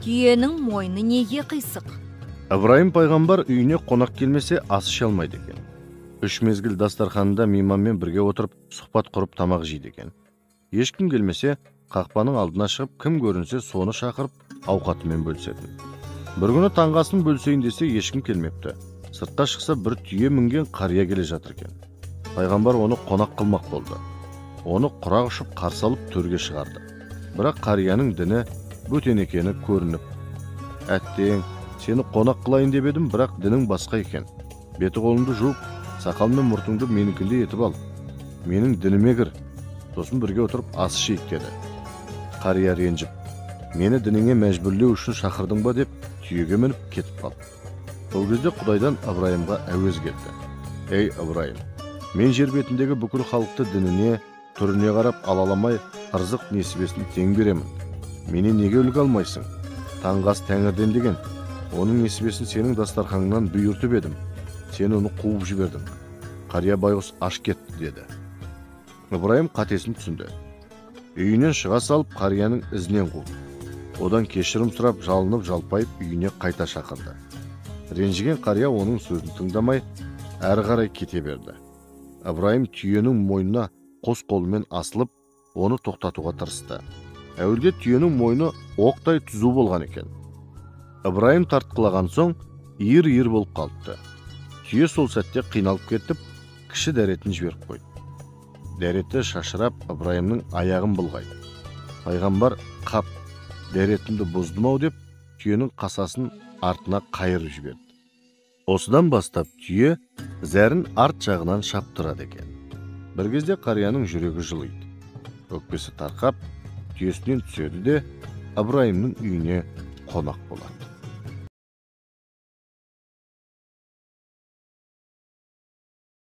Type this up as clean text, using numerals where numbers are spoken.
Түйенің мойны неге қисық? Ыбырайым пайғамбар үйіне қонақ келмесе ас іше алмайды екен. 3 мезгіл дастарханында мейманмен бірге отырып сұхбат құрып тамақ жейді екен. Ешкім келмесе қақпаның алдына шығып кім көрінсе соны шақырып ауқатымен бөлісетін. Бір күні таңғы асын бөлісейін десе ешкім келмепті. Сыртқа шықса бір түйе мінген қария келе жатыр екен. Пайғамбар оны қонақ қылмақ болды. Оны құрақ ұшып қарсы алып төрге шығарды. Бірақ қарияның діні бөтен екені көрініп, әттең, сені қонақ қылайын деп едім, бірақ дінің басқа екен. Беті қолыңды жуып, сақал мен мұртыңды менікіндей етіп ал. Менің дініме кір. Сосын бірге отырып ас ішейік деді. Қария ренжіп, мені дініңе мәжбүрлеу үшін шақырдың ба деп түйеге мініп кетіп қалды. Сол кезде Құдайдан Ыбырайымға әуез келді. Ей Ыбырайым, мен жер бетіндегі бүкіл халықты дініне, түріне қарап алаламай ырзық несібесін тең беремін. Менен неге үлгі алмайсың? Таңғы ас тәңірден деген. Оның несібесін сенің дастарханыңнан бұйыртып едім. Сен оны қуып жібердің. Қария байғұс аш кетті деді. Ыбырайым қатесін түсінді. Үйінен шыға салып қарияның ізінен қуды. Одан кешірім сұрап жалынып жалпайып үйіне қайта шақырды. Ренжіген қария оның сөзін тыңдамай әрі қарай кете берді. Ыбырайым түйенің мойнына қос қолымен асылып, оны тоқтатуға тырысты. Әуелде түйенің мойны оқтай түзу болған екен. Ыбырайым тартқылаған соң иір-иір болып қалыпты. Түйе сол сәтте қиналып кетіп, кіші дәретін жіберіп қойды. Дәреті шашырап Ыбырайымның аяғын былғайды. Пайғамбар қап, дәретімді бұздым-ау деп түйенің қасасын артына қайырып жіберді. Осыдан бастап түйе зәрін арт жағынан шаптырады екен. Бір кезде қарияның жүрегі жылиды. Өкпесі тарқап, түйесінен түседі де Ыбырайымның үйіне қонақ болады.